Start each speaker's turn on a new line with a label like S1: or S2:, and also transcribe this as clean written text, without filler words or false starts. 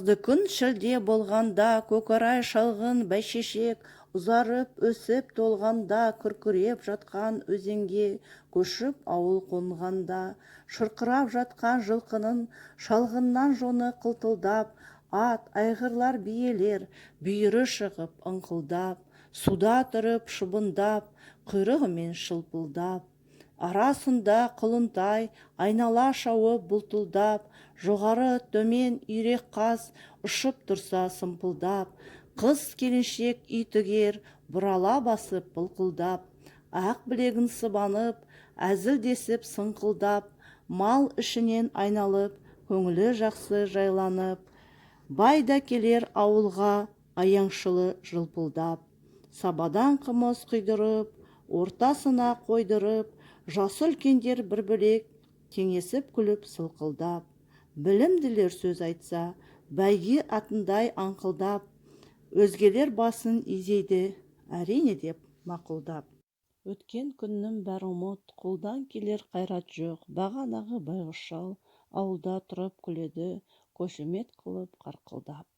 S1: Жазды күн шілде болғанда, көкорай шалғын бәйшешек ұзарып өсіп толғанда, күркіреп жатқан өзенге көшіп ауыл қонғанда, шұрқырап жатқан жылқының шалғыннан жоны қылтылдап, ат, айғырлар, биелер бүйірі шығып ыңқылдап, суда тұрып шыбындап, құйрығымен шылпылдап, арасында құлынтай айнала шауып бұлтылдап, жоғары төмен үйрек қаз ұшып тұрса сымпылдап, қыз келіншек үй тігер бұрала басып былқылдап, ақ білегін сыбанып әзілдесіп сыңқылдап, мал ішінен айналып, көңілі жақсы жайланып, бай да келер ауылға аяңшылы жылпылдап, сабадан қымыз құйдырып, ортасына қойдырып, жасы үлкендер бір бөлек кеңесіп күліп сылқылдап, білімділер сөз айтса бәйге атындай аңқылдап, өзгелер басын изейді әрине деп мақұлдап. Өткен күннің бәрі ұмыт, қолдан келер қайрат жоқ. Бағанағы байғұс шал ауылда тұрып күледі қошемет қылып қарқылдап.